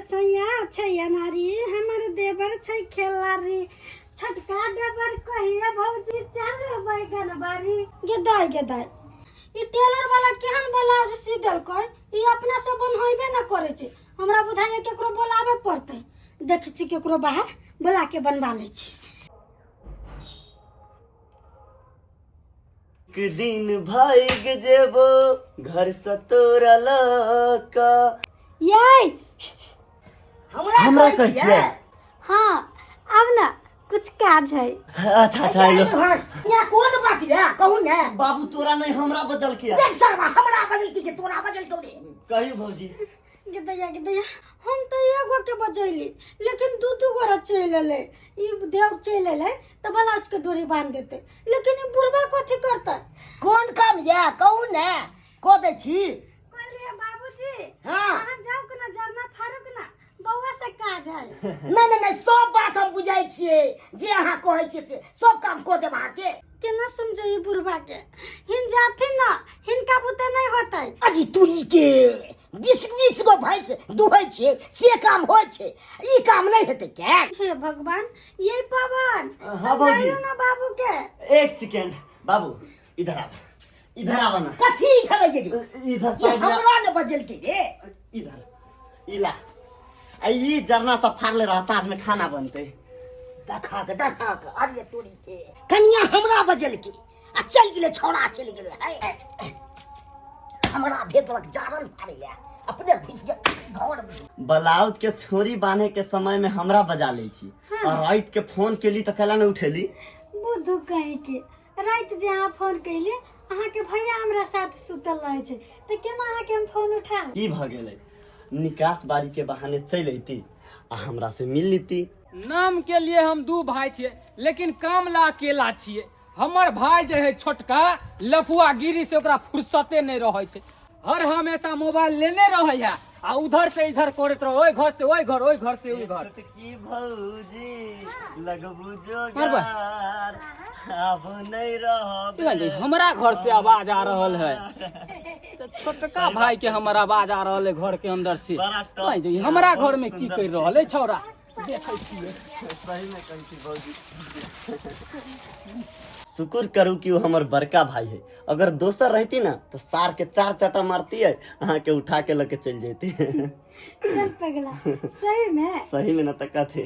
सैया छै अनारी, हमर देवर छै खेलारी, छोटका देवर कहिए भौजी चल बैगन बारी। गे दाय गे दाय, ई टेलर वाला केहन ब्लाउज सी देलकै, ई अपना से बनहेबे न करै छै। हमरा बुझाइए केकरो बोलाबे पड़तै। देखै छी केकरो बाहर बोला के बनवा लै छी। एक दिन भागि जेबो घर से तोरा लऽ कऽ। यै। हमरा हमरा कहै छियै? हाँ, आब ना कुछ काज है। अच्छा अच्छा, आइलो। या कोन बात या कहू ने। बाबू, तोरा नहीं, हमरा बजल किया? ये सरवा हमरा बजल की के तोरा बजल तो रे? कही भौजी। गे दैया गे दैया, हम तऽ एगो के बजैली, लेकिन दू दू गोरा चलि एलै। ई देव चलि एलै तऽ ब्लाउज के डोरी बांधि देतै, लेकिन ई बुढ़बा कथी करतै? कोन काम या कहू ने, कह दै छी। कहलियै बाबूजी, हाँ। अहाँ जाउ के ना जरना फाड़ू के ना, बौआ से काज है। नहीं नहीं नहीं, सब बात हम बुझाइ छियै, जे अहाँ कहै छियै से सब काम कऽ देब अहाँके। केना समझै बुढ़बा के, हिन जाथिन ना, हिनका बुते नहीं होतै। अजी तुरी के, 20 20 गो भैंस दुहै छियै से काम होइ छै, ई काम नहि हेतै क्या? हे भगवान! ये पवन, हाँ, भौजी। समझाइयो ना बाबू के। एक सेकेंड, बाबू इधर आब, इधर आब ना। कथी इधर गेली? इधर ई साइड में। हमरा ने बजलकै रे। इधर इला, आ ई जरना सब फाड़ले रह, साँझ में खाना बनते। देखा के, देखा के, अरे तोरी के, कनिया हमरा बजलकै आ चलि गेलै, छौड़ा चलि गेलै। है हमरा भेजलक जारन फाड़ै लए, अपने घुसि गेल घर मे। ब्लाउज के छोरी बांधे के समय में हमरा बजा ले छी और रात के फोन केली तो कैला नहीं उठेली? बुद्धू कहीं के, राति जे अहाँ फोन कैली, अहाँके भैया हमरा साथ सुतल रहै छै, तऽ केना अहाँके हम फोन उठायब? की भ गेलै, निकास बारी के बहाने चलि अयती आ हमरा से मिल लेती। नाम के लिए हम दू भाई छियै, लेकिन काम ला अकेला छियै। हमर भाई जे है छोटका, लफुआ गिरी से ओकरा फुर्सते नहीं रहै छै। हर हमेशा मोबाइल लेने रहै है आ उधर से इधर करैत रहो, ओहि घर से ओहि घर, ओहि घर से ओहि घर। छोटकी भौजी, लगबू मारबै। जोगार, आब नहीं रहब। की बात छै? हमरा घर से आवाज आ रहल है तऽ छोटका भाई के हमर आवाज आ रहल है घर के अंदर से। बड़ा टॉप नहीं जे छै, हमरा बहुत घर में की सुंदर कर छै। रहल है छौड़ा, देखै छियै। सही में कहै छी भौजी, शुक्र करू कि ओ हमर बड़का भाई है। अगर दोसर रहती ना तो सार के चार चाटा मारती है, अहाँ के उठा के लके चल जैती। चल पगला, सही में? सही में न त कथे।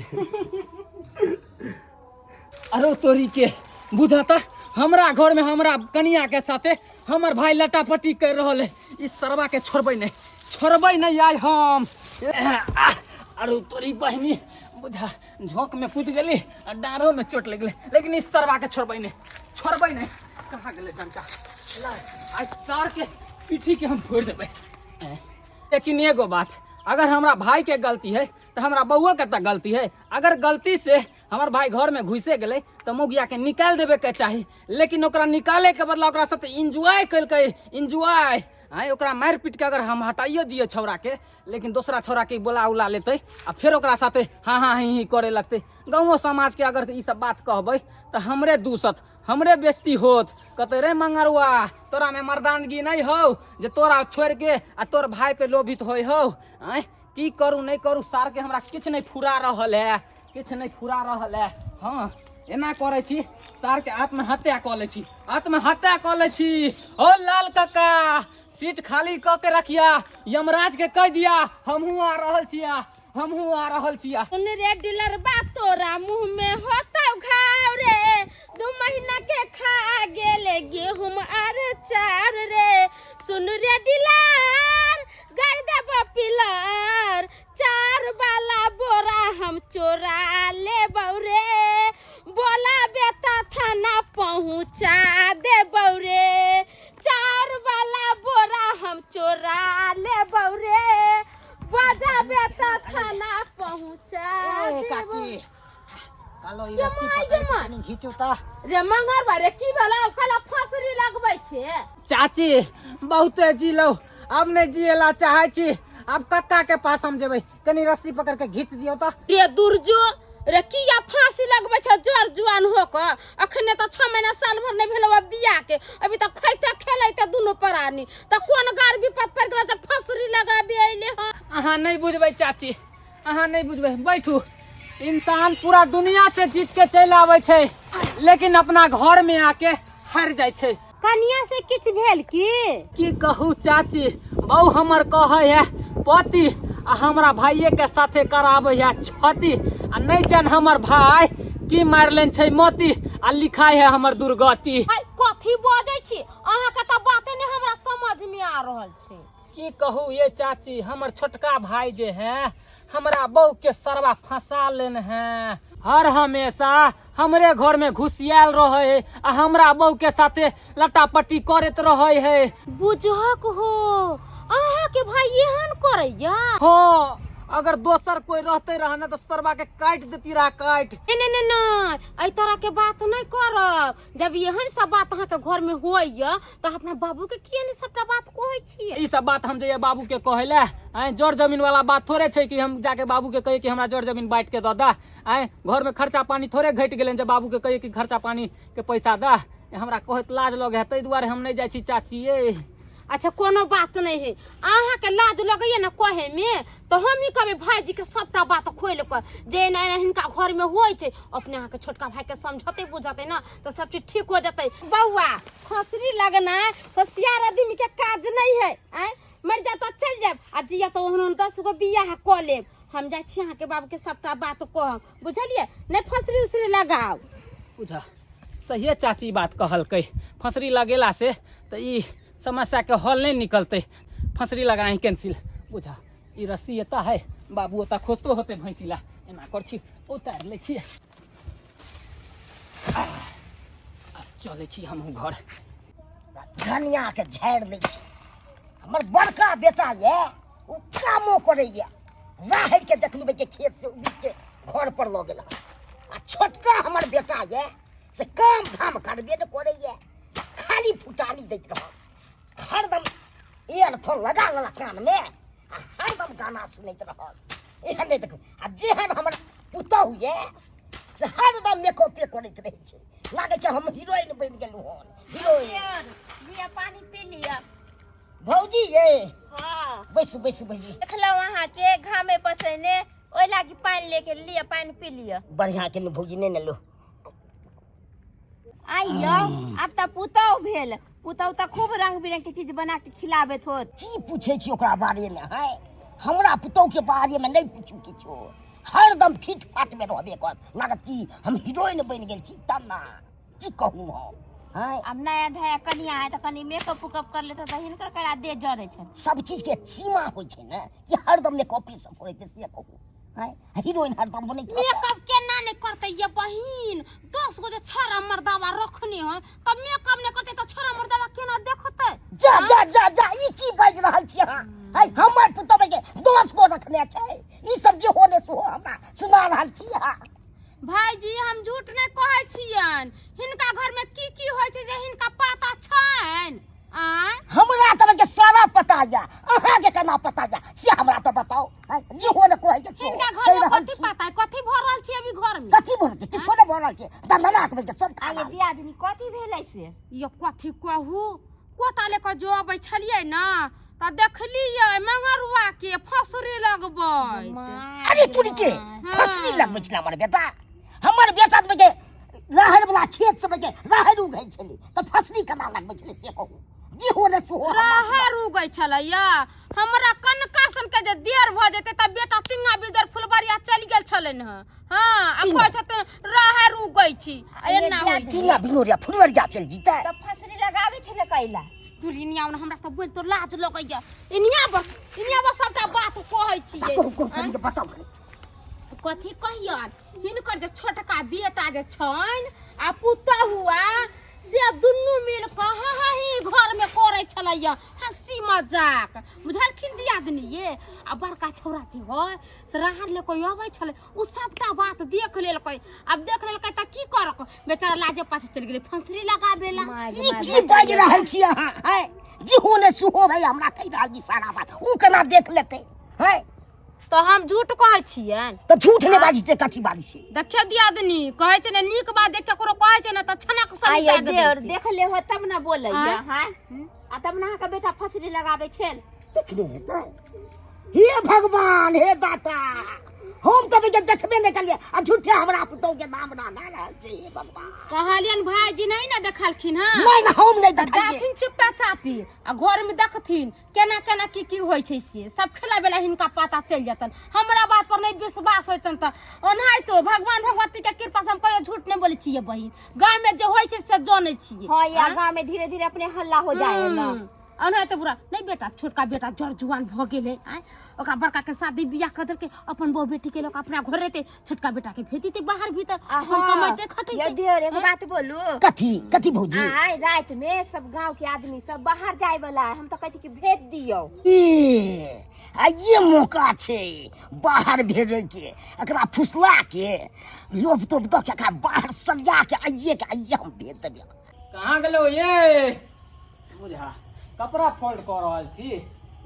अरे तोरी के, बुझाता हमरा घर में हमरा कनिया के साथे हमर भाई लटापटी कर रहल है। इस सरवा के छोड़बै नहीं, छोड़बै नहीं आइ हम। अरे तोरी बहिनी, बुझा झोंक में कूद गेली आ डाँरो में चोट लग गेलै, लेकिन इस सरवा के छोड़बै नहीं, छोड़बै नहीं। कहाँ गेलै डंटा? ला, आइ सार के पीठी के हम फोड़ि देबै। लेकिन एगो बात, अगर हमरा भाई के गलती है तऽ हमरा बउओ के तऽ गलती है। अगर गलती से हमर भाई घर में घुसे गेलै तऽ मौगिया के निकालि देबे के चाही, लेकिन ओकरा निकाले के बदला ओकरा साथ एंजॉय केलकै, एंजॉय। आँय, ओकरा मारि पीट के अगर हम हटाइयो दियै छौड़ा के, लेकिन दोसरा छौड़ा के बोला उला लेतै आ फेर ओकरा साथे हाँ हाँ ही ही करे लगतै। गाँवो समाज के अगर ई सब बात कहबै तऽ हमरे दूसत, हमरे बेइज्जती होत। कहतै, रे मंगरुआ, तोरा में मर्दानगी नहीं हौ जे तोरा छोड़ि के आ तोर भाई पे लोभित होय हौ। आँय, की करू नहीं करू, सार के हमरा किछु नहीं फुरा रहल है, किछु नहीं फुरा रहल है। हाँ, एना करै छी, सार के आत्महत्या कऽ लै छी, आत्महत्या कऽ लै छी। ओ लाल काका, सीट खाली कऽ के रखिया, यमराज के कह दिया हमहूँ आ रहल छिया, हमहूँ आ रहल छिया। सुन रे डीलर बा, तोरा मुंह में होता घाव रे, 2 महीना के खा गेले गेहूं आर चार रे। सुन रे डीलर, गाड़ देब पिलर, चार वाला बोरा हम चोरा ले रे, बोला बेटा थाना पहुंचा दे रे, चार वाला बोरा हम चोरा ले रे, बजा बेटा थाना पहुंचा ए देबौ। काकी, कालो ई के रस्सी माय पकड़ि गे के माय। कनी घीचू ता। रे मंगरबा रे, की भेलौ? काला फांसरी लगबै छै? चाची, बहुते जीलो, अब नहीं जिएला चाहे छी। अब कक्का के पास हम जेबै, कनी रस्सी पकड़ के घीच दियौ त। रे दुर्जो रे, किया फांसी लगबै छै जर जुआन हो के? अखने तऽ 6 महीना साल भर नहि भेलौ बियाह के, अभी तऽ खैते खेलैते दुनू प्राणी, तऽ कोन गार विपत पड़ि गेलौ जे फांसरी लगाबी अइले हँ? अहाँ नहीं बुझबै चाची। अहाँ नहि बुझबै, बैठू। इंसान पूरा दुनिया से जीत के चलि आबै छै, लेकिन अपना घर में आके हारि जाइ छै। कनिया से किछु भेल की? की कहू चाची, बहु हमर कहै है पति आ हमरा भाइये के साथे कराबै है क्षति, आ नहि जान हमर भाई की मारलेन छै मोती आ लिखाइ है हमर दुर्गति। हाय, कथी बजै छी अहाँके? तऽ बाते नहि हमरा समझ में आ रहल छै। की कहू ये चाची, हमर छोटका भाई जे है हमरा बहू के सरवा फंसा लेन है। हर हमेशा हमरे घर में घुसियाल रहे है आ हमरा बहू के साथे लटापटी करत रहे है। बुझक हो, अहाँके भाई एहन करैया? हाँ, अगर दोसर कोई रहते रहा ना तो सरवा के काट देती रहा, काट। नहीं नहीं नहीं नहीं, एहि तरह के बात नहीं करब। जब एहन सब बात अहाँके घर में होइया तऽ अपना बाबू के किया नहीं सबटा बात कहै छियै? ई सब बात हम जइए बाबू के कहै ले? आँय, जर जमीन वाला बात थोड़े छै कि हम जाके बाबू के कहिए कि हमरा जर जमीन बांटि के दऽ दे। आँय, घर में खर्चा पानी थोड़े घटि गेलै जे बाबू के कहिए कि खर्चा पानी के पैसा दे। हमरा कहैत लाज लगे है, ताहि दुआरे हम नहि जाइ छी चाची ये। अच्छा, कोनो बात नहीं है। अहाँके लाज लगैया ने कहे में, तऽ हम ही कहबै भाईजी के सबटा बात खोलि कऽ जे एना एना हिनका घर में होइ छै। अपने अहाँके छोटका भाई के समझते बुझते ना तऽ सब चीज ठीक हो जेतै। बौआ, खसरी लगना होशियार आदमी के काज नहीं है। आँय, मर जा तऽ चलि जायब आ जिया तऽ ओहन ओहन 10 गो बियाह कऽ लेब। हम जाइ छी अहाँके बाबू के सबटा बात कहब, बुझलियै? नहि फसरी उसरी लगाउ। बुझा, सहिए चाची बात कहलकै, फसरी लगेला से तऽ ई समस्या के हल नहीं निकलते। फसरी लगाए कैंसिल। बुझा, ई रस्सी एता है, बाबू ओता खोजतो होते भैंसी ला। एना कर छी, उतार लै छी, चलै छी हमहूँ घर। धनिया के झाड़ि लै छी। हमर बड़का बेटा ये ओ कामो करैया, राहरि के देखलबै के खेत से उगि के घर पर लऽ गेल हन। आ छोटका हमर बेटा ये से काम धाम करबे ने करैया, खाली फुटानी दैत रहल, हरदम इयरफोन लगा लेलक कान में आ हरदम गाना सुनैत रहल। एहन नहि देखू। आ जेहन हमर पुतहु ये से हरदम मेकअपे करैत रहै छै, लागै छै हम हीरोइन बनि गेलहुँ हन, हीरोइन। लिअ, पानी पी लिअ। भौजी ये। हाँ। बैसू बैसू भौजी। देखलहुँ अहाँके घामे पसेने, ओहि लागी पानि लेके लिअ, पानि पी लिअ। बढ़िया केलहुँ भौजी, नहि ने लो। आइयो आब तऽ पुतहु भेल, पुतहु तऽ खूब रंग बिरंग के चीज बना के खिलाबैत होत। की पूछै छी ओकरा बारेमे? है, हमरा पुतहु के बारेमे नहि पूछू किछो, हरदम फिट फाट में रहबे करत, लागत कि हम हीरोइन बनि गेल छी तना। की कहू हम? हैं, आब नया धया कनिया है तऽ कनि मेकअप उकअप कर लेतौ तऽ हिनकर करा देह जरै छनि। सब चीज के सीमा होइ छै ने, कि हरदम मेकअपे सब करैत से कहू? हैं, हीरोइन हरदम बनैत रहतै। मेकअप केना नहि करतै ये बहिन? 10 गो जे छौड़ा मर्दावा रखने है तऽ मेकअप नहि करतै तऽ छौड़ा मर्दावा केना देखतै? जा जा जा जा, ई की बाजि रहल छी अहाँ? है, हमर पुतहु के 10 गो रखने छै, ई सब जे हो ने सो हमरा सुना रहल छी अहाँ। भाईजी, हम झूठ नहि कहै छियनि। हिनका घर में की की होइ छै जे हिनका पता छनि? आँय, हमरा तऽ के सारा पता या, अहाँ के केना पता या से हमरा तऽ बताउ। हैं, जे हो ने कहै के हिनका घर में कथी पता है? कथी भऽ रहल छै अभी घर में? कथी भऽ रहल छै? किछो नहि भऽ रहल छै, दंदना के सब खा आइये रहल। दियादनी, कथी भेलै से? यो कथी कहू, कोटा ले कऽ जो अबै छलियै ने तऽ देखलियै मंगरुआ के फसरी लगबै। अरे तुरी के, फसरी लगबै छलै हमर बेटा? हमर बेटा तऽ के राहरि वाला खेत सब के राहरि उगै छलै, तऽ फसरी केना लगबै छलै से कहू? जे हो ने सो हमरा राहरि उगै छलैया। हमरा कनका सन के जे देर भऽ जेतै तऽ बेटा तिंगा बिदर फुलबरिया चलि गेल छलनि हँ। हँ, आ कहै छथिन राहरि उगै छी आ एना होइ छै। तिंगा बिनोरिया फुलबरिया चलि जेतै तऽ फसरी लगाबै छलै कैला? तू इनिया ओना हमरा तऽ बोल तो लाज लगैया। इनिया बस, इनिया बस, सबटा बात कहै छियै। कहू कहू, कनी के बताउ कनी। कथी कहियन, हिनकर जे छोटका बेटा जे छनि आ पुतहुआ से दुनू मिल कऽ हाँ ही घर में करै छलैया हंसी मजाक, बुझलखिन दियादनी ये? आ बड़का छौड़ा जे है से राहर ले कोई अबै छलै, उ सबटा बात देख लेलकै। आब देख लेलकै तऽ की करक बेचारा, लाजे पाछे चलि गेलै फंसरी लगाबे ला। ई की बाजि रहल छी अहाँ? हैं, जेहो ने सुहो भाई हमरा कहि रहल छी सारा बात, उ केना देख लेतै? हैं, तऽ हम झूठ कहै छियनि? तऽ झूठ नहि बाजतै, कथी बाजै छी? देखियौ दियादनी, कहै छै ने नीक बात जे केकरो कहै छै ने तऽ छनक सन आइये दागि दै देर छै। देख ले हो तब ने बोलैया। आँय? हाँ, आ तब ने अहाँके बेटा फसरी लगाबै छल। देखने हेतै। हे भगवान, हे दाता, हम तऽ के देखबे नहि केलियै आ झूठे हमरा पुतहु के नाम ना गा रहल छै। हे भगवान, कहलियन भाईजी नहीं ना देखलखिन हँ? नहि नहि, हम नहि तऽ देखलियै। जाथिन चुप्पा चापी आ घर में देखथिन केना केना की की होइ छै, से सब खेला बेला हिनका पता चलि जेतन। हमरा बात पर नहीं विश्वास होइ छनि तऽ ओनाहितो भगवान भगवती के कृपा से हम कहियो झूठ नहीं बोलै छियै बहिन। गाँव में जे होइ छै से जानै छियै। हाँ यार, गाँव में धीरे धीरे अपने हल्ला हो जाए ना। ओनाहिते बुरा नहीं बेटा, छोटका बेटा जर जुआन भऽ गेलै आँय, ओकरा बड़का के शादी बियाह कऽ देलकै, अपन बहु बेटी के लोक अपना घर रहतै, छोटका बेटा के भेज देतै बाहर भीतर, अपन कमैते खटैते। ये दियर, एगो बात बोलू? कथी कथी भौजी? आइ राति में सब गांव के आदमी सब बाहर जाय वाला है, हम तो कहै छी कि भेज दियौ। ए आ ये मौका छै बाहर भेजै के, एकरा फुसला के लोभ तोभ दऽ के एकरा बाहर सरिया के आइए के आइए हम भेज देबै। कहाँ गेलो ये? बुझा कपड़ा फोल्ड कऽ रहल छी।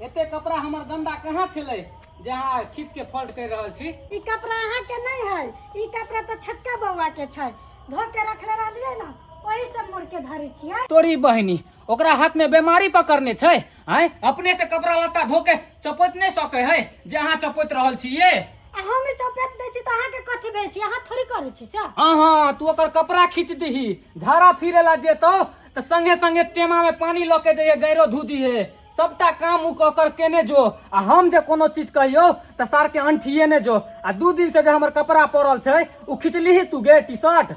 एते कपड़ा हमर गंदा कहाँ छलै जे अहाँ खींच के फोल्ड करि रहल छी? ई कपड़ा अहाँ के नहीं है, ई कपड़ा तो छोटका बौआ के छै, धो के रखले रहलियै ना, ओही से मोड़ के धरे छियै। तोरी बहिनी, ओकरा हाथ में बीमारी पकड़ने छै आँय, अपने से कपड़ा लत्ता धो के चपोत नहीं सके है जे अहाँ चपोत रहल छी ये। आ हम चपेट दै छी तऽ अहाँके कथी भेल छी? अहाँ थोड़ी करै छी से। हाँ हाँ, तू ओकर कपड़ा खींच दीही, झाड़ा फिरे ला जेतौ तऽ संगे संगे टेमा में पानी लऽ के जइहे, गैरो धो दीहे, सबटा काम उ ओकर केने जो। आ हम जे कोनो चीज कहियौ तऽ सार के अंठिए ने जो। आ 2 दिन से जे हमर कपड़ा पड़ल छै उ खिचलीही तू गे टी शर्ट?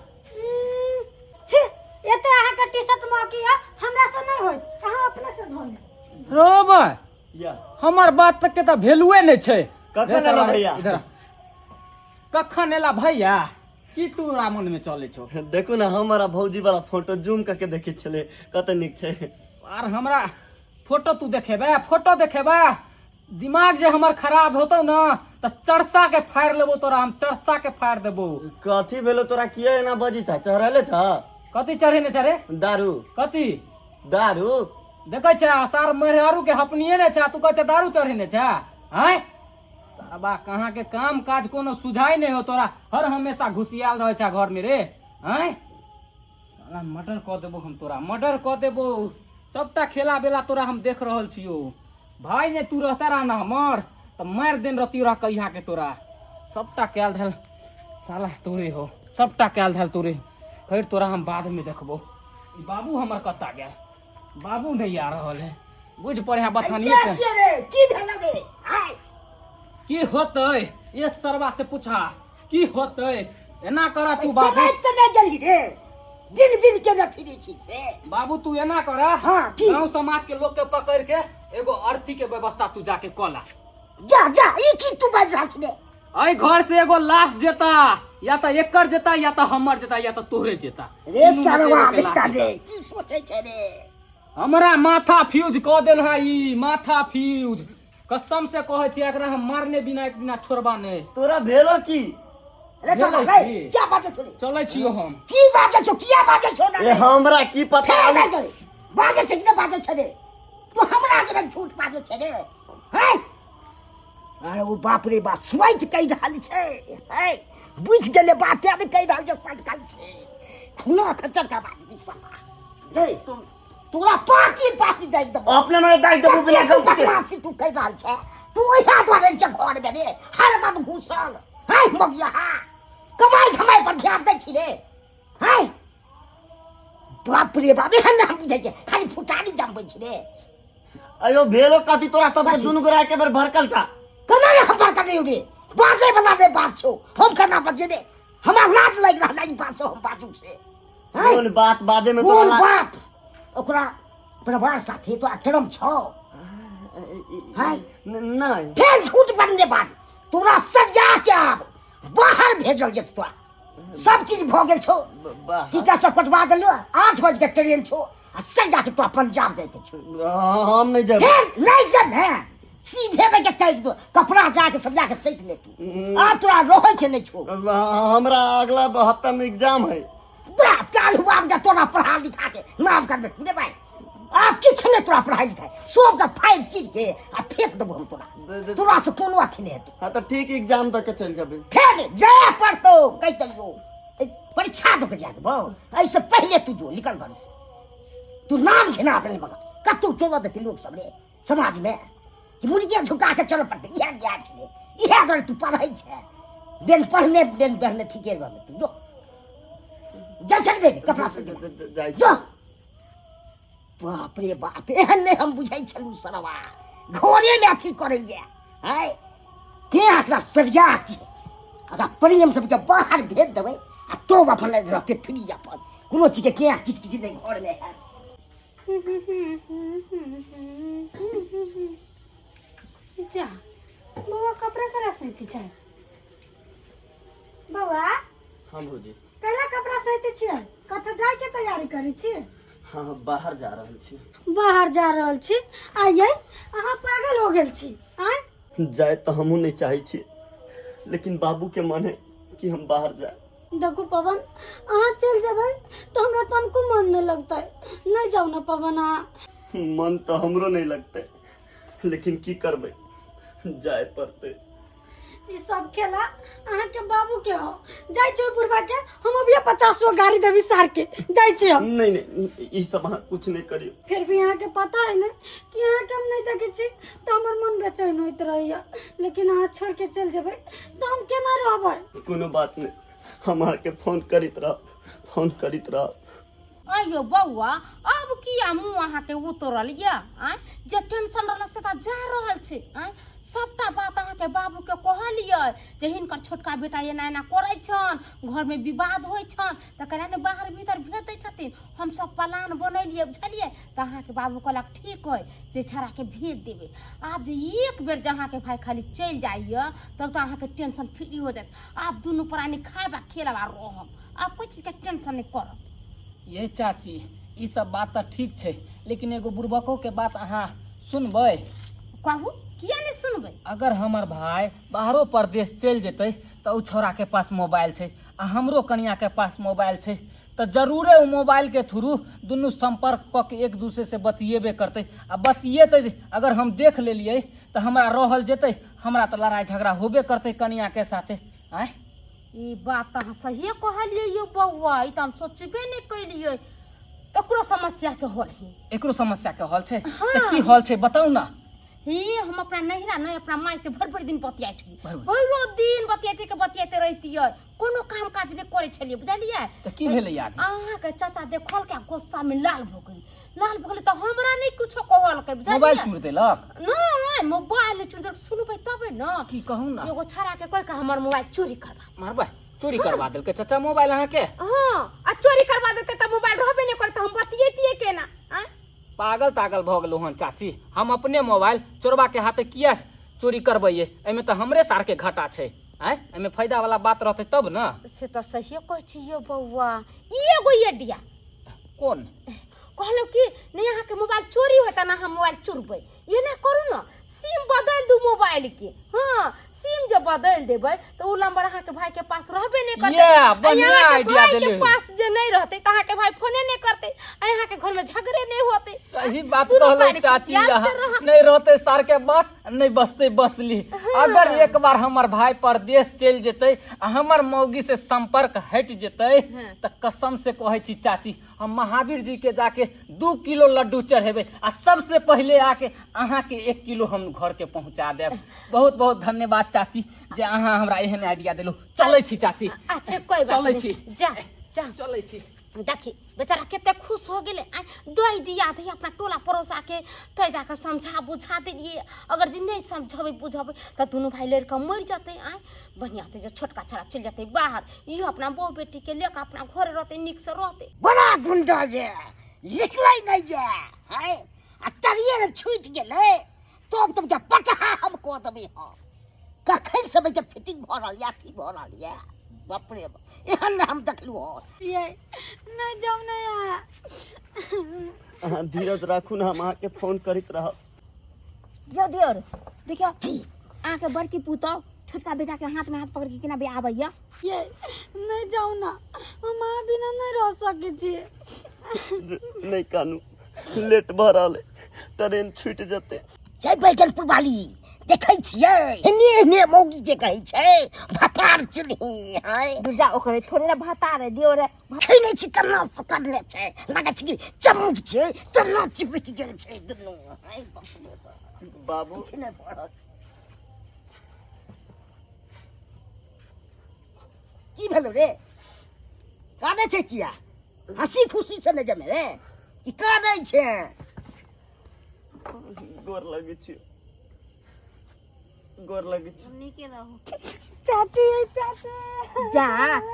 छी, एते अहाँके टी शर्ट महकी है, हमरा से नहीं होइत, अहाँ अपने से धो लेब। रोबा या हमर बात तक के तऽ वैल्यूए नहि छै। कखन एला भैया? इधर आ। कखन एला भैया? की तू मन में चलै छौ? देखू ना, हमारा भौजी वाला फोटो जूम करके देखे छले, कत नीक छै। आर हमरा फोटो तू देखेबे? फोटो देखेबे? दिमाग जे हमर खराब होतौ ना तऽ चरसा के फाड़ लेबो तोरा, हम चरसा के फाड़ देबो। कथी भेलो तोरा? किया एना बजी छा? चढ़ले छ? कथी चढ़ेने छ रे? दारू। कथी दारू? देखै छ सार मेहरारू के हपनिए ने छ, तू कहै छ दारू चढ़ेने छ? आँय सारबा, कहाँ के काम काज कोनो सुझाई नहीं हो तोरा, हर हमेशा घुसियाल रहे छ घर में रे। आँय साला, मर्डर कऽ देबो हम तोरा, मर्डर कऽ देबो। सबटा खेला बेला तोरा हम देख रहल छियो। भाई ने तू रहता रह ना हमर तऽ मारि देन रहती रह कहिया के तोरा। सबटा कैल धल साला तोरे हो, सबटा कैल धल तोरे। खैर तोरा हम बाद में देखबो। ई बाबू हमर कत्ता गेल? बाबू नहीं आ रहल है, बुझ पड़े है बथानिए के पे। छियै रे? की भेल रे आय? की होतै ये सरवा से पूछा की होतै। एना कर तू बाबू। समय तऽ नहि गेलही रे, बिन बिन के न फिरै छी से। बाबू तू एना कर। हाँ, ठीक। गांव समाज के लोग के पकड़ के एगो अर्थी के व्यवस्था तू जाके कला। जा जा, ई की तू बाजि रहल छी रे? एहि घर से एगो लाश जेता, या तऽ एकर जेता या तऽ हमर जेता या तऽ तोहरे जेता। रे तीनू में से सरवा एगो के लाश बेटा जेता। रे, की सोचै छै रे? हमरा माथा फ्यूज कऽ देल है ई, माथा फ्यूज। कसम से कहै छी, एकरा हम मारने बिना एक दिना छोड़बा नहि। तोरा भेलो की? रे साला, भेलै रे की? क्या बाजै छौ रे? चलै छियो हम। की बाजै छौ? किया बाजै छौ ना ए रे? हमरा की पता? फेर बाजै बाजै छै कि नहि बाजै छै रे? तू हमरा जेना झूठ बाजै छै रे? हैं, अरे ओ बाप रे बाप, स्वाइत कहि रहल छै। है, बुझि गेलै बात, आब कहि रहल छै सटकल छै, खूना खच्चर का बात बुझ सका रे। तोरा पाती पाती दाबि देबौ। अपने मने दाबि देबौ बिना कते तू गलती के। बदमाशी तू कहि रहल छै। तू ओहिया दुआरे छै घर मे रे हरदम घुसल है मगिया, कमाई धमाई पर ध्यान दै छी रे? है बाप रे बाप, एहन हम बुझै छै खाली फुटानी जमबै छी रे। अयो भेलो कथी तोरा सबके? दुनू गोरा एके बेर भड़कल छा। केना रे हम बड़का नहीं रे? बाजे वाला रे बात छौ, हम केना बजे रे? हमरा लाज लागि रहल है ई बात से हम बाजू से। हैं? कोन बात बाजे में तोरा कोन बात? ओकरा परिवार साथे तो अटरम छौ हैं? नहीं। फेर झूठ बनने बाद तोरा सरिया के आब बाहर भेजल जेत। तोरा सब चीज भऽ गेल छौ, बाहर? टीका सब कटवा देलो, 8 बजे के ट्रेन छौ आ सरिया के तोरा पंजाब जाइके छौ। हम नहीं जेबै। फेर नहीं जब है सीधे में के काटि दो कपड़ा, जाके सरिया के सैत ले तू, आ तोरा रहै के नहीं छौ। हमरा अगला हफ्ता में एग्जाम है। बाप काल हुआ जा तोरा पढ़ा लिखा के नाम करबे तू रे भाई। आ किछु नहि तोरा पढ़ाई लिखाई, सब के फाड़ि चीर के आ फेंक देबो हम तोरा। तोरा से कोनो अथी नहि हेतौ। हाँ तो ठीक, एग्जाम दऽ के चलि जेबै। फेर जाय पड़तौ, कहि देलियौ। परीक्षा दऽ के जाय देबौ, एहिसँ पहिले तू जो निकल घर से। तू नाम घिना देले, मगर कतौ चलऽ देतै लोक सब रे समाज में कि मुड़िए झुका के चलऽ पड़तै? इएह ज्ञान छै रे, इएह दुआरे तू पढ़ै छै। बेन पढ़ने बेन पढ़ने ठीके रहबे तू जो जा छक दे कपड़ा से जाइ जो बाप रे बाप एहन नहि हम बुझै छलहुँ सरवा घरेमे अथी करैए आँय ते एकरा सरिया के एकरा प्रेम सबके बाहर भेज देबै आ तब अपन रहतै फ्री अपन कोनो चीजके के किछु किछु नहि घरमे हैत। जा बौआ कपड़ा करा सैती छै बौआ। हाँ भौजी। कैला कपड़ा सैती छियै? कतऽ जायके तैयारी करै छी? हाँ हाँ, बाहर जा रहल छी। बाहर जा रहल छी? आइयै अहाँ पागल हो गेल छी आँय? जाय तऽ हमहूँ नहि चाहै छी, लेकिन बाबूके मन है कि हम बाहर जाय। देखू पवन, अहाँ चलि जेबै तऽ हमरा तनिको मन नहि लगतै। नहि जाउ ने पवन अहाँ। मन तऽ हमरो नहि लगतै, लेकिन की करबै, जाय पड़तै। ई सब खेला अहाँके बाबू के हो। जाइ छी बुढ़बा के हम अभी 50 गो गाड़ी देबी सार के। जाइ छी हम। नहीं नहीं, ई सब अहाँ कुछ नहीं करियो। फिर भी अहाँके पता है ने कि अहाँके हम नहीं देखै छी तऽ हमर मन बेचैन होइत रहैया, लेकिन अहाँ छोड़ के चलि जेबै तऽ हम केना रहबै? कोनो बात नहीं, हम अहाँके फोन करैत रहब, फोन करैत रहब। अयो बौआ, अब किया मुँह अहाँके उतरल यऽ? आँय, जे टेंशन रहल से तऽ जा रहल छै। आँय, सबटा बात अहाँके बाबूके कहलियै जे हिनकर छोटका बेटा एना एना करै छनि, घरमे विवाद होइ छनि, तऽ कहला ने बाहर भीतर भेज दै छथिन। हम सब प्लान बनेलियै बुझलियै, तऽ अहाँके बाबू कहलक ठीक हइ, से छौड़ाके भेज देबै। आब जे एक बेर जे अहाँके भाय खाली चलि जाइए तब तऽ अहाँके टेंशन फ्री हो जायत। आब दुनू प्राणी खायब आ खेलब आ रहब, आब कोइ चीजके टेंशन नहि करब। ये चाची, ई सब बात तऽ ठीक छै, लेकिन एगो बुड़बको के बात अहाँ सुनबै? कहू, किया नहि सुनबै? अगर हमर भाय बाहरो परदेश चलि जेतै तऽ ओ छौड़ाके पास मोबाइल छै आ हमरो कनियाके पास मोबाइल छै, तऽ जरूरे ओ मोबाइलके थ्रू दुनू सम्पर्क कऽ के एक दूसरे से बतियेबे करतै। आ बतियेतै अगर हम देख लेलियै तऽ हमरा रहल जेतै? हमरा तऽ लड़ाइ झगड़ा होबे करतै कनियाके साथे। आँय, ई बात तऽ अहाँ सहिए कहलियै यौ बौआ, ई तऽ हम सोचबे नहि केलियै। एकरो समस्या के हल है। एकरो समस्या के हल छै? तऽ की हल छै बताउ ना। हे, हम अपना नहिरा नहि अपना माय से भरि भरि दिन बतियाइ छलियै, भरि दिन बतियाइते के बतियाइते रहितियै, कोनो काम काज नहि करै छलियै बुझलियै। तऽ की भेलै आगे? अहाँके चाचा देखलकै आ गुस्सा में लाल भऽ गेलै, लाल भऽ गेलै तऽ हमरा नहि कुछो कहलकै बुझलियै। मोबाइल चूर देलक? नहि, मोबाइल नहि चूर देलक, सुनबै तबे ने। की कहू ना। एगो छड़ा के कहि के हमर मोबाइल चोरी करबा मारबै, चोरी करवा देलकै चाचा मोबाइल अहाँके? हाँ, आ चोरी करवा देलकै तऽ मोबाइल रहबे नहि करतै, हम बतियैतियै केना? आँय, पागल तागल भऽ गेलहुँ हन चाची? हम अपने मोबाइल चोरबा के हाथे किया चोरी करबैये? एहिमे तऽ हमरे सारके घाटा छै। आँय, एहिमे फायदा वाला बात रहतै तब ने। से तऽ सहिए कहै छी यौ बौआ, ई एगो आइडिया। कोन? कहलहुँ कि नहि अहाँके मोबाइल चोरी होता ना हम मोबाइल चोरबै, एना करू ने, सिम बदलि दू मोबाइल के। हाँ, सिम जे बदलि देबै तऽ ओ नंबर अहाँके भाई के पास रहबे नहि करतै। ये, आ बढ़िआँ अहाँके आइडिया भाई के देली। पास जे नहि रहतै तऽ अहाँके भाई फोने नहि करतै आ अहाँके घर में झगड़े नहि होतै। सही बात दुनू कहलहुँ प्राणी चाची, खुशियाल से अहाँ रहब। नहि रहतै सार के बस, नहि बसतै बसली। अगर एक बार हमर भाई परदेश चलि जेतै आ हमर मौगी से संपर्क हटि जेतै तऽ कसम से कहै छी चाची, हम महावीर जी के जाके 2 किलो लड्डू चढ़ेबै आ सबसे पहिले आके अहाँके 1 किलो हम घर के पहुँचा देब। बहुत बहुत धन्यवाद चाची जे अहाँ हमरा एहन आइडिया देलहुँ। चलै छी चाची। अच्छा कोई बात चलै नहीं। छी। जा जा, चलै छी। देखी बेचारा कते खुश हो गेलै। आँय, दही दिया दही अपना टोला पड़ोसा के तै जाके समझा बुझा देलियै। अगर जे नहि समझेबै बुझेबै तऽ दुनू भाय लड़ि कऽ मरि जेतै। आँय, बढ़िआँ हेतै जे छोटका छड़ा चलि जेतै बाहर, इहो अपना बहु बेटीके लऽ कऽ अपना घरे रहतै, नीकसँ रहतै। बड़ा गुंडा ये लिखलै नहि ये है आ तरिये ने छूटि गेलै तब तब के पटहा हम कऽ देबै। हम कखन से के फिटिंग भऽ रहल यऽ, की भऽ रहल यऽ, बाप रे बाप, एहन नहि हम देखलहुँ हन। ये नहि जाउ ने अहाँ। अहाँ धीरज राखू ने, हम अहाँके फोन करैत रहब। यौ दियोर, देखियौ अहाँके बड़की पुतहु छोटका बेटाके हाथ में हाथ पकड़ के केना बे आबैया। ये नहीं जाउ ना, हम अहाँ बिना नहीं रह सकै छी। नहीं कानू, लेट भऽ रहल है, ट्रेन छूटि जेतै। जय बैगनपुर वाली, देखै छियै एने एने मौगी जे कहै छै भतार चिन्ही है। दुर्गा ओकरे थोड़े ना भतार है दियोर है। छै नहि छै केना पकड़ने छै, लागै छै कि चमक छै तेना चिपकि गेल छै दुनू। हाय बाप रे बाप। बाबू किछु नहि पड़त। भेलो रे कानै छै किया हंसी खुशी से नहि जमे रे कि कानै छै गोर लगै छियौ, गोर लगै छियौ। नीके रहू। चाची चाची। जा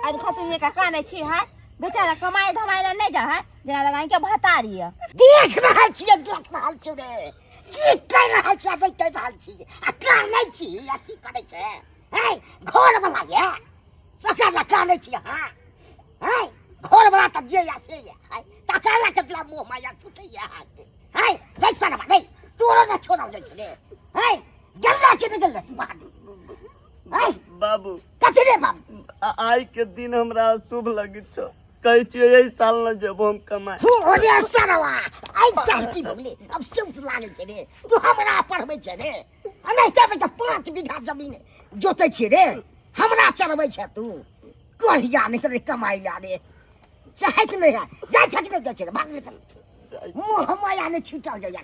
अरे खातिर ये का कानै छी है बेचारा कमाई धमाई ला नहीं जा है जेना लगाई के भतारी है। देख रहल छियै, देख रहल छियै रे, की कर रहल छियै, नहि कर रहल छी आ कानै छी आ की करै छै है घर वाला ये सकर ला कानै छी अहाँ है घर वाला तऽ जे या से या है तकर ला कतला मोह माया टूटैया अहाँके है नहीं सरवा नहीं तोरो ना छोड़ल जाइ छै रे है गल्ला के नहि गल्ला तू बाहर है बाबू। कथी रे बाबू? आइ के दिन हमरा अशुभ लगै छौ, कहै छियै एहि साल न जेबो हम कमाए। हूँ रे सरवा, एहि साल की भऽ गेलै? अब सुख लागै छै रे, तू हमरा पढ़बै छै रे, आ नहि तऽ 5 बीघा जमीन जोतै छियै रे, हमरा चढ़बै छै तू कढ़िया नहि करे कमाइ ला रे, चाहैत नहि है जाइ छै कि नहि जाइ छै रे, भाग निकल, मुँह माया नहि छीटल जाइया।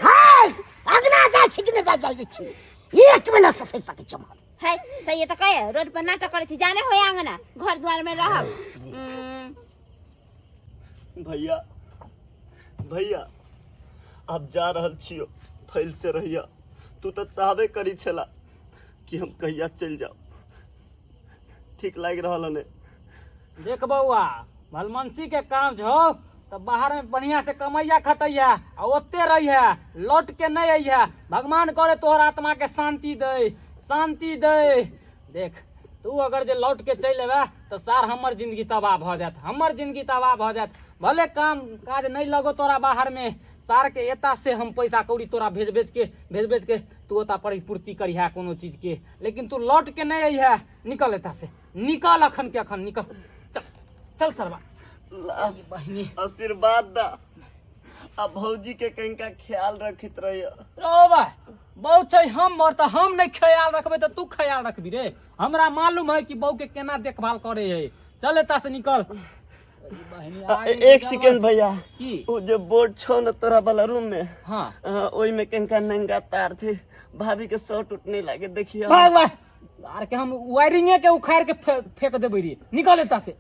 हाय अगना जाइ छी कि नहि जाइ छी? एक मिनट से सहि सकै छी हम। है सही तऽ कहे रोड पर नाटक करै छी, जाने होय आंगना घर द्वार में रहब। भैया भैया आप जा रहल छियो, फैल से रहिया। तू तऽ चाहबे करी छला कि हम कहिया चलि जाउ, ठीक लागि रहल हन? देख बौआ, भलमनसी के काम छौ तऽ बाहर में बढ़िया से कमैया खटैया आ ओते रहिया, लौट के नहीं अइहा। भगवान करे तोहर आत्मा के शांति दे, शांति दे। देख तू अगर जे लौट के चलि एबे तऽ सार हमर जिंदगी तबाह भऽ जायत, हमर जिंदगी तबाह भऽ जायत। भले काम काज नहीं लगो तोरा बाहर में, सार के एता से हम पैसा कौड़ी तोरा भेज भेज के, भेज भेज के तू ओता पर पूर्ति करिहा कोनो चीज के, लेकिन तू लौट के नहीं अइहा। निकल एता से, निकल अखन के अखन निकल, चल चल सरवा। ला, बहिनी आशीर्वाद दा आ भौजी के कनिका ख्याल रखित रहिया। रो बा बहुत छै हमर, तऽ हम नहीं ख्याल रखबै तऽ तू ख्याल रखबी रे? हमरा मालूम है कि बहू के केना देखभाल करे है। चल एता से निकल बहिनी। एक सेकेंड भैया। की? ओ जे बोर्ड छौ ने तोरा वाला रूम में, हाँ, ओहि में कनिका नंगा तार छै, भाभी के शॉर्ट उट नहीं लागे, देखिए। भाग भाग, सार के हम वायरिंगे के उखाड़ के फेंक देबै रे। निकल एता से,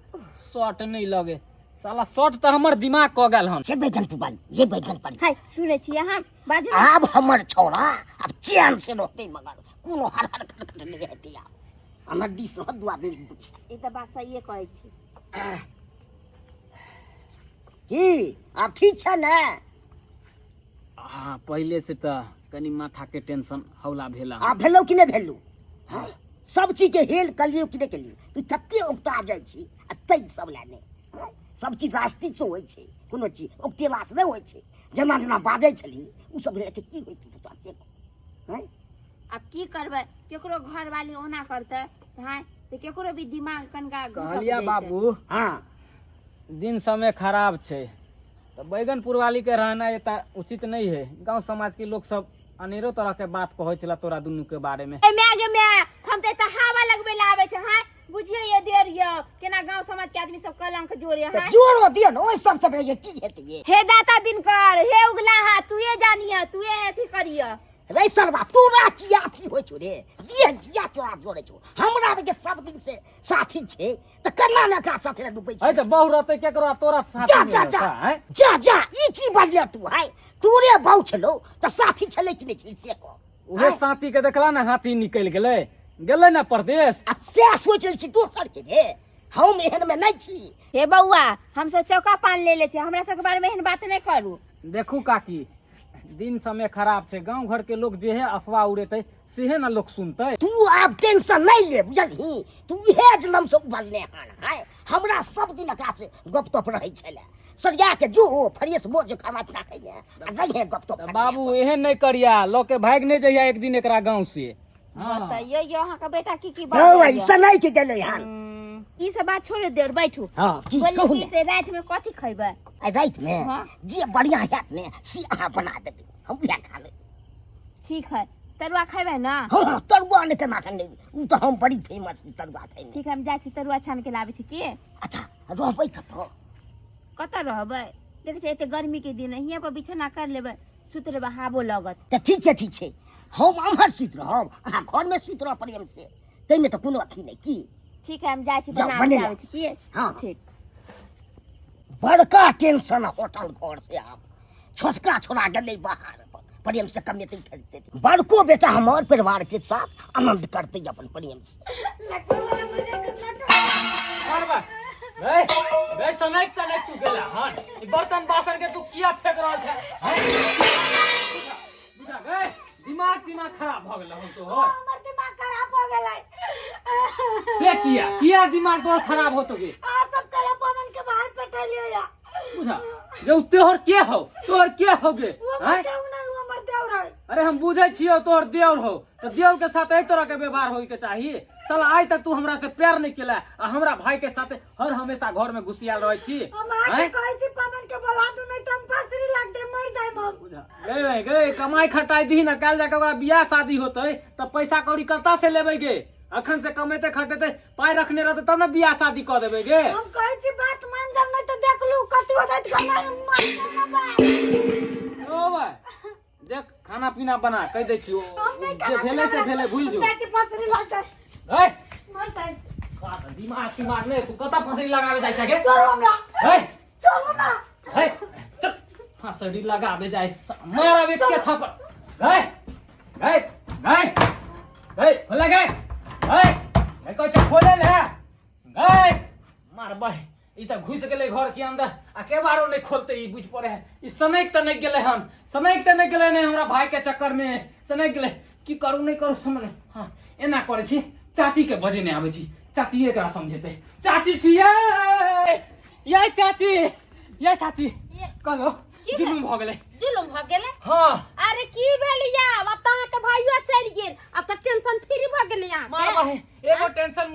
शॉर्ट नहीं लगे साला, शॉर्ट तऽ हमर दिमाग कऽ गेल हन। से बैगन पुबाल ये बैगन पर हाय सुनै छियै हम बाजू ने। आब हमर छौड़ा आब चैन से रहतै, मगर कोनो हर हर खटखट नहि हेतै। आब हमर दिस रहत दुआर नहि। ई तऽ बात सहिए कहै छी। की आब ठीक छै ने? हाँ, पहिले से तऽ कनि माथा के टेंशन हौला भेला। आब भेलौ कि नहि भेलौ? हाँ, सब चीज के हेल कलियौ कि नहि कलियौ? तू तते उगता जाइ छी आ तै सब लए नहि। हाँ, सब चीज रास्तिक से होइ छै, कोनो चीज उगतेलासँ नहि होइ छै। जेना जेना बाजै छली ओ सब लए की होइ छै तोरा से कह। हाँ? आब की करबै, केकरो घरवाली ओना करतै हाँ तऽ केकरो भी दिमाग कनिका घुसक कहलिया जैतै। बाबू। हाँ। दिन समय खराब छै तऽ बैगनपुर वाली के रहना एतऽ उचित नहीं है। गांव समाज के लोग सब अनेरो तरह के बात कहै छला तोरा दुनू के बारे में। ए my गे my, हम तऽ एतऽ हवा लगबै लए आबै छै। हाँ बुझियौ ये देर यौ केना गांव समाज के आदमी सब कलंक जोड़े। तऽ हाँ जोड़ो दियौ ने ओहि सब सब की हेतै ये? हे दाता दिनकर, हे उगला हा, तूए जानिय, तूए अथी करिय। रे सरवा, तोरा चिया अथी होइ छौ रे? दिह जिया तोरा जोड़े छौ, हमरा के सब दिन से साथी छै तऽ केना ने एकरा साथे डूबै है छै? तऽ बहु रहतै केकरो आ तोरा साथी जा नहि जा जा रहतै, हैं? जा जा, ई की बजले तू? है तोरे बहु छलौ तऽ साथी छलै कि नहि छलै से कह। उहे साथी के देखला ने हाथी निकलि गेलै, गेलै ने परदेश। आ सएह सोचै छी दोसर के रे, हम एहन मे नहि छी। हे बौआ, हमसब चौका पान ले ले छी, हमरा सबके बारे में एहन बात नहि करू। देखू काकी, दिन समय खराब छै, गांव घर के लोग जेहे अफवाह उड़ेतै सेहे ने लोग सुनतै। तू आब टेंशन नहीं ले, बुझलही? तू इहे जनम से उबलने हन। है हमरा सब दिन एकरा से गप तप रहै छलै, सरिया के जो फ्रेश मोज खाना पीना खइहे आ रहिहे गप तप। तऽ बाबू एहन नहि करिया, लऽ के भागि नहि जइया एक दिन एकरा गांव से। हाँ। बताइए यो अहाँके बेटा की की हौ बात ऐसा नहीं के गेलै हन। ई सब बात छोड़ दे, बैठू। हाँ, की बोलली कहू कि ने। से राति में कथी खैबै? आइ राति में हाँ। जे बढ़िया हैत ने से अहाँ बना देबै, हम उएह खा लेबै। ठीक है, तरुआ खैबै ना? हाँ हाँ, तरुआ नहि केना के नहि, ओ तऽ हम बड़ी फेमस छी तरुआ खाइमे। ठीक है, हम जाइ छी तरुआ छान के लाबै छी की। अच्छा, रहबै कतऽ? कतऽ रहबै, देखै छियै एते गर्मी के दिन है, हियाँ पर बिछौना कर लेबै, सुत रहबै, हावो लगत। तऽ ठीक छै, ठीक छै, हम एम्हर सुति रहब, अहाँ घरमे सुति रहब प्रेम से, ताहिमे तऽ कोनो अथी नहि की। ठीक है, हम जाइ छी जाओ, बना बने के ला। आबै छी की। हाँ। ठीक। बड़का टेंशन होटल घर से। आब छोटका छोड़ा गेलै बाहर, प्रेम से कमेतै खरीदतै। बड़को बेटा हमर परिवार के साथ आनंद करतै अपन प्रेम से। गए गए, सनक तनक तू गेला हन, ई बर्तन बासन के तू किया फेंक रहल छै हैं? बुझा गए, दिमाग दिमाग खराब भ गेल हन तोहर। हमर दिमाग खराब हो गेलै। से किया किया दिमाग तोहर खराब होतो गे? आ सब कला पवन के बाहर पठलियो या। बुझा जे तोहर के हो, तोहर के हो गे? वो हैं? हमर देव नहीं, वो हमर देव रहे। अरे हम बुझै छियौ तोहर देवर हो तऽ देवर के साथ एहि तरह के व्यवहार होय के चाही। साला आइ तक तू हमरा से प्यार नहीं केला आ हमरा भाई के साथ हर हमेशा घर में घुसियाल रहै छी। हम आके हैं? कहै छी पवन के बोला दू, नहीं तो हम फांसी लग दे मर जाए हम। बुझा गए गए, कमाई खटाई दही ना, काल्हि जाके ओकरा बियाह शादी होतै तऽ पैसा कौड़ी कतऽ से लेबै गे? अखन से कमेते खटेते पाइ रखने रहतै तब ने बियाह शादी कऽ देबै गे। हम कहै छी बात मान जाब, नहीं तो देख लू कथी हो जाइत कमाई मार देब बात। ओ भाई देख, खाना पीना बना कहि दै छियौ। हम नहीं जे खाना भेलै से पीना। भेलै, भूलि जो। जाइ छी फांसी लग जाए। ए मर जाए। दिमाग तिमाग नहि, तू कतऽ फसरी लगाबे जाइ छै गे? छोड़ो हमरा। ए छोड़ो ना। ए चल, फसरी लगाबे जाइ, मारब एक के थप्पड़। गए गए गए गए, खोले गए गए, नहीं कहै छै खोले ले गए, मारबै। ई तऽ घुसि गेलै घर के अंदर आ के बारो नहि खोलते। ई बुझि पड़े है ई सनकि तऽ नहि गेलै हन, सनकि तऽ नहि गेलै नहि हमरा भाई के चक्कर में सनकि गेलै। की करू नहि करू समझ नहि। हाँ, एना करै छी, चाची के बजेने आबै छी, चाची एकरा समझेतै। चाची छियै ये, चाची ये, चाची कहलो जुलुम भऽ गेलै। जुलुम भऽ गेलै? हाँ। अरे की भेल या? अब तऽ अहाँके भाइयो चलि गेल, अब तऽ टेंशन फ्री भऽ गेलै अहाँके। मार बहिन, एगो टेंशन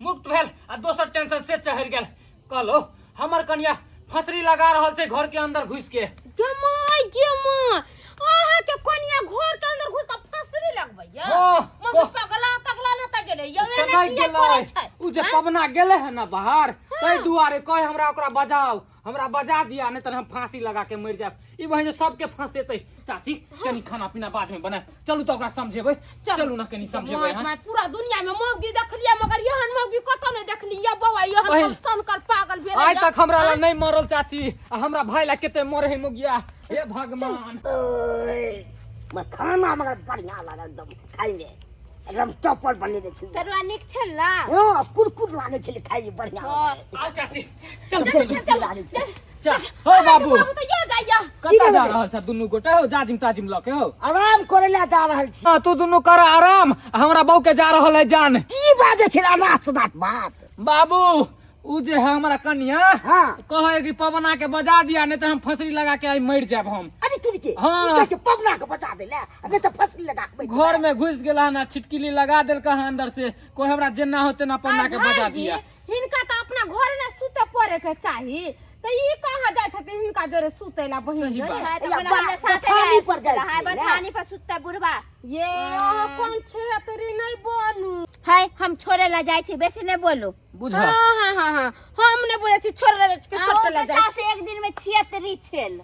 मुक्त भेल आ दोसर टेंशन से चढ़ि गेल। कहलो हमर कनिया फसरी लगा रहल छै घर के अंदर घुसि के। गे माय गे माय, अहाँके कनिया घर के अंदर घुस के फसरी लगबैया? हाँ, मगर पगला तगला न त गेलै यौ, एना समय किया गेलै करै छै? उ जे पवना गेलै है ना बाहर, ताहि दुआरे कहे हमरा ओकरा बजाओ, हमरा बजा दिया, नहीं तऽ हम फांसी लगा के मरि जायब। ई बहिन जे सबके फंसेतै। चाची, कनी खाना पीना बाद में बनाए, चलू तऽ ओकरा समझेबै। चलू ना कनी समझेबै। माय हन माय, पूरा दुनिया में मौगी देखलियै मगर एहन मौगी कतौ नहि देखलियै बौआ, एहन बहिन। सनकर पागल भेलै। आइ तक हमरा ला नहीं मरल चाची, आ हमरा भाई ला कते मरे है मुगिया। हे भगवान। ओए, मगर खाना मगर बढ़िया लागल एकदम खाइमे, एकदम टॉपर बनेने छलै। तरुआ नीक छल ना? हँ, कुरकुर लागै छलै खाइमे, बढ़िया लागै। आओ चाची, चल कुरकुर चल लागै छलै। चल हो बाबू। बाबू तऽ यो जाइया। कतऽ जा भेलै? रहल छ दुनू गोटे हो, जाजिम ताजिम लऽ के हो? आराम करे ला जा रहल छी। हाँ, तू दुनू कर आराम, आ हमरा बहू के जा रहल है जान। की बाजै छै अनाथ सनाथ बात? बाबू, उ जे है हमरा कनिया, हाँ। कहे कि पवना के बजा दिया, नहीं तो हम फसरी लगा के आई मर जाब हम। अरे तुरी के। हाँ। की कहै छै पवना के बचा दे ले, नहीं तऽ फसली लगा के बैठ। घर में घुस गेला ना, छिटकिली लगा देलका हन अंदर से, कोई हमरा जेना हो तेना पवना के बजा भाईजी, दिया। हिनका तऽ अपना घर ने सुते पड़े के चाही, तऽ ई कहाँ जाइ छथिन हिनका जोरे सुते ला बहिन सही जोरे? बात। हाँ, तऽ या अपना बा- हमरा साथे बथानी जाय पर जाइ सुतला, हाँ, छियै ने? बथानी पर सुतता बुढ़बा। ये अहाँ कोन छेतरी नहि बनू। है, हम छोड़े ला जाइ छी, बेसी नहि बोलू। बुझ। हाँ हाँ हाँ हाँ, हम नहि बोलै छी, छोड़ ले के सटे ला अहूँके जाइ सास छी। एक दिन में 76 छेल।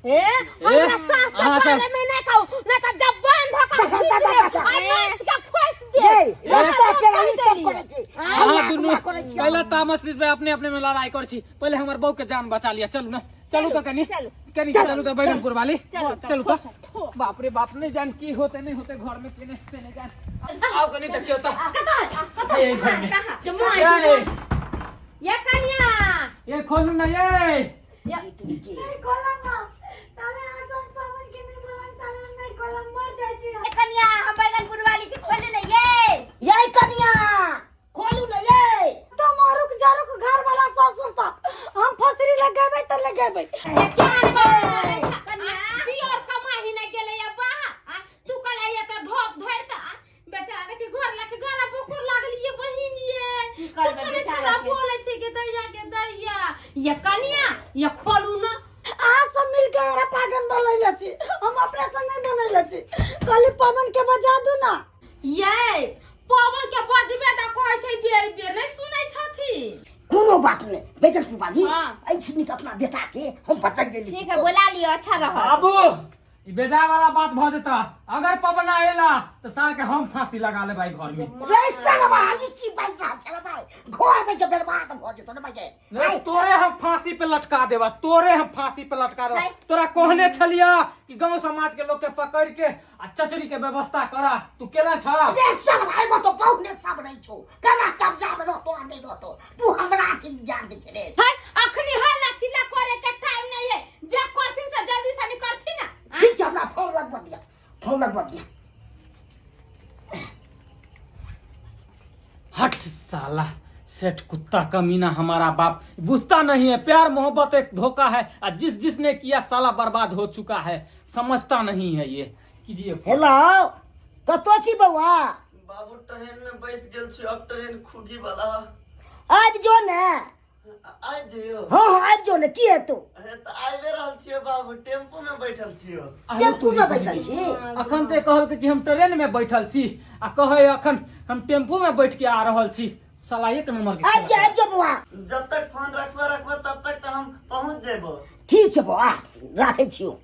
ए, हमरा सास के अहाँ सब- बारे में नहि कहू, नहि तऽ जबान धऽ कऽ देखा, घीच देखा, लेब देखा। आ नाच के खोसि देब। ये रास्ता पे ई सब करै छै। अहाँ हल्ला दुनू गुल्ला करै छी। पहले तामस पीस पे अपने अपने में लड़ाई कर छी, पहले हमर बहू के जान बचा लिया। चलू ना, चलू तो कनी। चलू। कनी चलू, चलू तो बैगनपुर वाली चलू तो। थो। बाप रे बाप, नहीं जान की होते नहीं होते घर में, की नहीं से नहीं जान। आओ कनी देखियो तो ये घर में। जमाई ये ये कनिया। ये खोलू ना ये। ये तुरी के। नहीं खोलम ना, ताले आजन पवन के नहीं बोलम, ताले हम नहीं खोलम, मर जाइ छी। ए कनिया, हम बैगनपुर वाली छी, खोलू ने ये। ये कनिया खोलू ने ये। तो मारुक जरुक घर वाला ससुर तक हम फसरी लगेबै तऽ लगेबै। ये केहन बात कनिया। दियर कमाही नहि गेलै या बाहर, आ तू कहला ये तऽ धोप धरि तऽ आ, बेचारा देखी घर लके गला बोकुर लागल ये बहिन ये। की करबै कुछो नहि बेचारा छौड़ा के? बोलै छै के दैया के दैया। ये कनिया ये खोलू ना। अहाँ सब मिल के हमरा पागल बनैले छी, हम अपने से नहीं बनैले छी। कहली पवन के बजा दू ना। ये पवन के बजबे तऽ कहै छै बेर बेर, नहि सुनै छथिन। कोनो बात नहि बैगनपुर वाली। हाँ। ऐसे नीक अपना बेटा के हम बचाइ देली। ठीक है, बोला लियो, अच्छा रह। बाबू ई बेजा वाला बात भ जेता। अगर पवना एला तो साल के हम फांसी लगा लेबै घर में। रे सरवा, ई की बाजि रहल छै रे भाइ? घर में जे बर्बाद भऽ जेतौ रे भाइ। नहीं, तोरे हम फांसी पे लटका देबा, तोरे हम फांसी पे लटका देबा। तोरा कहने छलिया कि गांव समाज के लोग के पकड़ के आ चचरी के व्यवस्था करा, तू केला छ? रे सरवा, एगो तो बहुने सब नहीं छौ, केना कब्जा में रहतो आ नहीं रहतो, तू हमरा अथी ज्ञान दै छै रे। है अखनी हल्ला चिल्ला करे के टाइम नहीं है, जे करथिन से जल्दी से नहीं करथिन ना। ठीक छै, हमरा फोन लगबऽ दिअ, फोन लगबऽ दिअ। हट साला सेठ कुत्ता कमीना, हमारा बाप बुझता नहीं है प्यार मोहब्बत एक धोखा है, आ जिस जिसने किया साला बर्बाद हो चुका है, समझता नहीं है ये। कीजिए। हेलो, कतऽ छी बौआ? बाबू, ट्रेन में बैस गेल छी, अब ट्रेन खुगी वाला। आबि जो ने। आबि जइयो? हँ हँ, आबि जो ने, की हेतौ? अरे तऽ आबि रहल छियै बाबू, टेम्पू में बैठल छियो। टेम्पू में बैठल छी? अखन ते कहलकै कि हम ट्रेन में बैठल छी, आ कहै अखन हम टेम्पू में बैठ के आ रहल छी। साला एक नंबर के। आबि जो, आबि जो बौआ। जब तक फोन रखबा रखबा तब तक तऽ हम पहुँच जेबो। ठीक छै बौआ, राखै छियौ।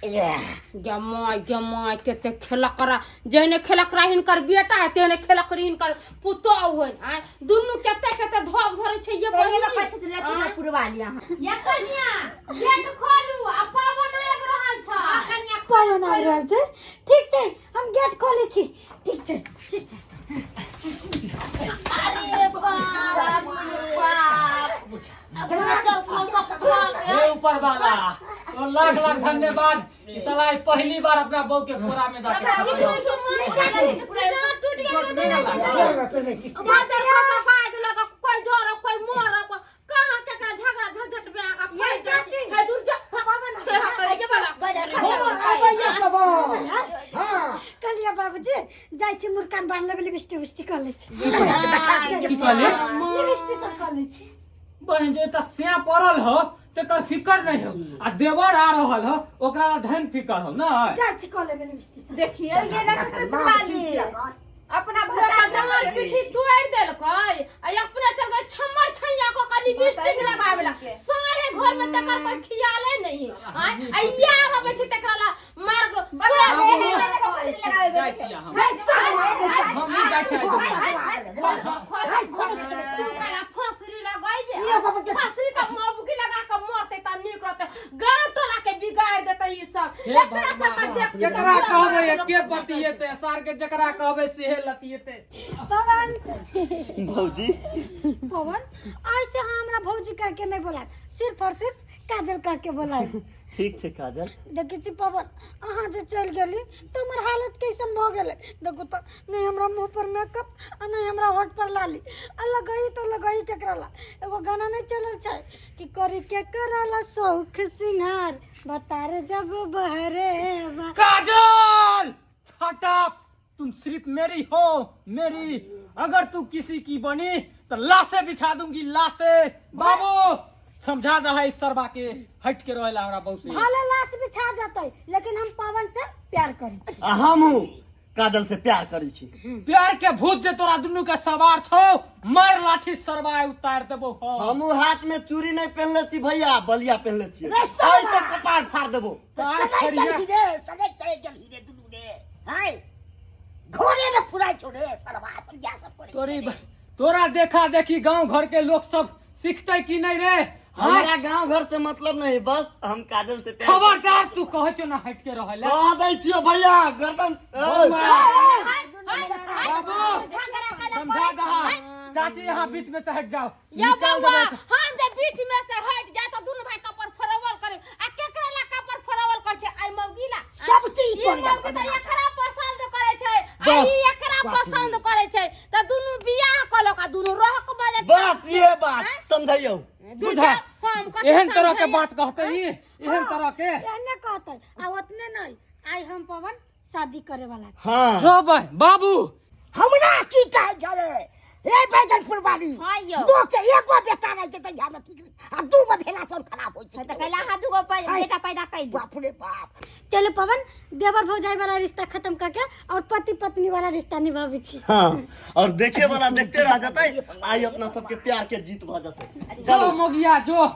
गे माय, गे माय, कते खेलक रहा। जेहने खेलक रहा हिनकर बेटा है, तेहने खेलक रही हिनकर पुतोहु है। आँय, दुनू कते कते धोप धरै छै ये सही बहिन। कहै छथिन लक्ष्मीपुर वाली अहाँ। ये कनिया, गेट खोलू आ पवन आबि रहल छ। कनिया। पवन आबि रहल छै? ठीक छै, हम गेट खोलै छी। ठीक छै, ठीक छै। अरे बाप रे बाप, अब चल सब खोल। हे ऊपर वाला, तो लाख लाख धन्यवाद कि साला ई पहली बार अपना बहू के कोरा में जाके चाची, टूट गेल। बाजार खसा पाग लगा, कोई झोर, कोई मोर, कहाँ केकरा झगड़ा झंझट में आगा ये चाची। है दूर जा पवन छे हाथ के वाला। अबैया पवन, हँ। कहलियै बाबूजी, जाइ छी मुरकान बान्ह लेबै, लिपस्टिक उस्टिक कऽ लै छी। की कहली? लिपस्टिक सब कऽ लै छी। बहन, जे एकटा सैं पड़ल हो तेकर फिकर नहीं हो, आ देवर आ रहल हो ओकरा ला धन फिकर हो ना। जाइ छी कऽ लेबै लिपस्टिक सब। देखिए ये लक्ष्मीपुर वाली अपना भला डमर पीठी तोड़ देलकै आ अपने चल गए छम्मर छैया को का लिपस्टिक लगावेला। साहे घर में तकर कोई खियाले नहीं आय, आ यार अबै छै तकरा ला मार गो। जाइ छी हम, हम नहीं जाइ छी। फांसरी लगैबे, फांसरी त मौगी लगा के मरते त नीक रहते। गांव टोला के बिगाड़ देते ई सब। हे एकरा सब के देख। जकरा कहबै एके बतियेते सार के, जकरा कहबै सेहे लतियेते। पवन। भौजी। पवन, आज से अहाँ हमरा भौजी कह के नहीं बोलायब, सिर्फ और सिर्फ काजल कह के बोलायब। ठीक छै काजल। देखै छी पवन, अहाँ जे चलि गेली तऽ हमर हालत कैसन भऽ गेलै। देखू तऽ, नहि हमरा मुँह पर मेकअप आ नहि हमरा होठ पर लाली, आ लगई तऽ लगई केकरा ला? एगो गाना नहि चलल छै कि करी के कराला शौख सिंगार बतार जब बहरे बा। Kajal, shut up! तुम सिर्फ मेरी हो, मेरी। अगर तू किसी की बनी तो लाशे बिछा दूंगी, लाशे। बाबू, समझा दहा इस सरबा के, हट के रहेला हमरा बहू से। भले लाश बिछा जतै, लेकिन हम पवन से प्यार करै छी। आ हमहूँ काजल से प्यार करै छी। प्यार के भूत जे तोरा दुनू के सवार छौ, मार लाठी सरबा उतार देबो हम। हमहूँ हाथ में चूड़ी नहीं पहनले छी भैया, बलिया पहनले छी। रे साला! ऐसे कपार फाड़ देबो। तार समय फरिया। चलही रे, समय चले चलही रे दुनू रे। हाय, घरे ने फुराइ छौ रे सरवा, समझा सब करै छौ तोरी रे। तोरा देखा देखी गांव घर के लोग सब सीखते की नहीं रे? हाँ? हमरा गांव घर से मतलब नहीं, बस हम काजल से प्यार। खबरदार, तू कहै छौ ना हट के रहला। कह दै छियो भैया, गर्दन ए, बाबू, समझा दहा। चाची, यहाँ बीच में से हट जाओ। या निकाल बउआ, देबै। हम जे बीच में से हट जाए तो दुनू भाई कपर फरवल करे, आ केकरा ला कपर फरवल कर छै? आई मौगी ला। सब चीज ई करी। मौगी त एकरा पसंद करे छै आ बस। ई एकरा पसंद करे छै, त दुनू बियाह कऽ लक आ दुनू रह के बजे। बस ये बात समझाइयो। बुझा। हम कथी एहन तरह के समझैया? बात कहते ई, एहन तरह के एहने कहतै। आ ओतने नहि, आइ हम पवन शादी करे वाला छी। हाँ। रो बाबू। हमरा की कहै छ रे? ए बैगनपुर वाली। हाँ यौ। लोक के एगो बेटा रहै छै तहिया मे ठीक, आ दूगो भेला सब खराब होइ छै। तऽ पहले अहाँ दूगो आइ। बेटा पैदा कर दू। बाप रे बाप। चलो पवन, देवर भौजाई वाला रिश्ता खत्म करके और पति पत्नी वाला रिश्ता निभाबै छी। हाँ, और देखे वाला देखते रह जतै। आई अपना सबके प्यार के जीत भ जतै। चलो। चलो। मोगिया, जो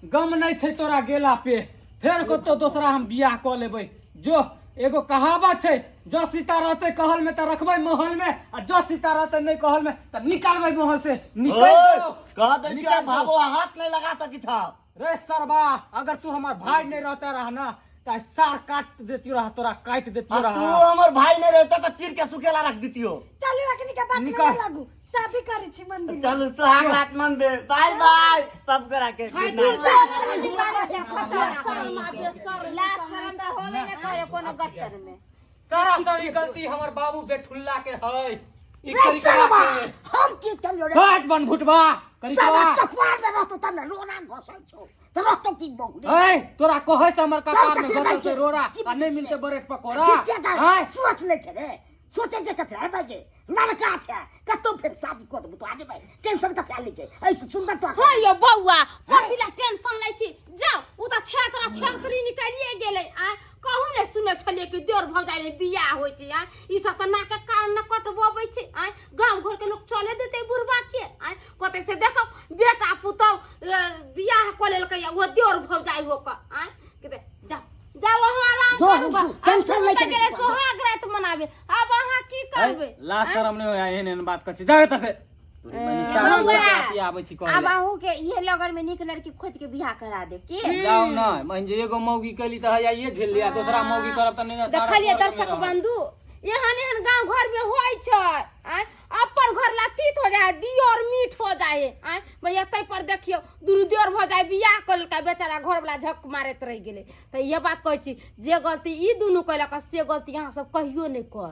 गम नहीं छै तोरा गेला पे, फेर कतौ दोसरा हम बियाह कऽ लेबै। जो एगो कहावत छै, जो सीता रहते कहल में त रखबै महल में, आ जो सीता रहते नहीं कहल में त निकालबै महल से। निकल ओए, जो। कह दै छियौ निकल जो। भाबो हाथ नहीं लगा सकी था। रे सरबा, अगर तू हमार भाई नहीं रहता रहा ना त सार काट देती रहा, तोरा काट देती आ रहा। तू हमर भाई नहीं रहता त चीर के सुकेला रख दितियो। चलू अखनी के बात निकल। में लागू, शादी करै छी मंदिर में। चल सुहाग रात मन दे, बाय बाय सब करा के। Good night. लाज शरम तऽ होबे ने करे कोनो गट्टर में। सारा सारी गलती हमर बाबू बेठुल्ला के है। ई रे करिकवा सरवा के। हम की करियो रे? काट बन भुटबा करिकवा। साला कपार में रहतो तब ने रोना घसल छौ त रहतो की बहु रे? ए तोरा कहै से हमर कपार में कथी घसल नहि छै छै? रोड़ा की आ नहीं बुझै मिलते छै? ब्रेड पकौड़ा। चिट्ठिया का आँय? सोच ले छै रे, सोचे जे कथी रे भाई, लड़का छै कतौ फेर शादी कर देबो तो आगे भाई टेंशन कथी ले छै, ऐसे सुंदर तो। हाँ यो बौआ, कथी ला टेंशन लै छी? जाओ, उ तऽ छेतरा छेतरी निकालिए गेलै। आ कहू ने सुने छलियै कि देर भौजाई में बियाह होइ छै। आ ई सब तऽ नाक कान न कटबबै छै। आ गाँव घर के लोक चले देतै बुढ़बा के? आ कतै से देखो बेटा पुतहु बियाह कऽ लेलकै ओ देर भौजाई हो कऽ। आ कहतै, जाओ जाओ अहाँ आराम जो करू हम टेंशन लै के गेलै सोहाग राति मनाबे, आब अहाँ की करबै? लाज शरम नहीं होया एहन एहन बात कहै छी, जाओ एतऽ से। आबै छी आब कहै अहूँ के इहे लगन में नीक लड़की खोज के बियाह करा देब की? जाओ न मन जे एगो मौगी कैली तऽ हैया ये झेल लिया, दोसरा मौगी करब तऽ नहीं। देखलियै दर्शक बंधु, एहन एहन गांव घर में होइ छै। आँय, अपन घर ला तीत हो जाए दियोर मीठ हो जाए। आँय भैया, तै पर देखियौ दुनू दियोर भऽ जाए बियाह कऽ लेलकै, बेचारा घर वाला झक मारैत रहि गेलै। तऽ इहे बात कहै छी, जे गलती ई दुनू कयलक से गलती अहाँ सब कहियो नहि कर।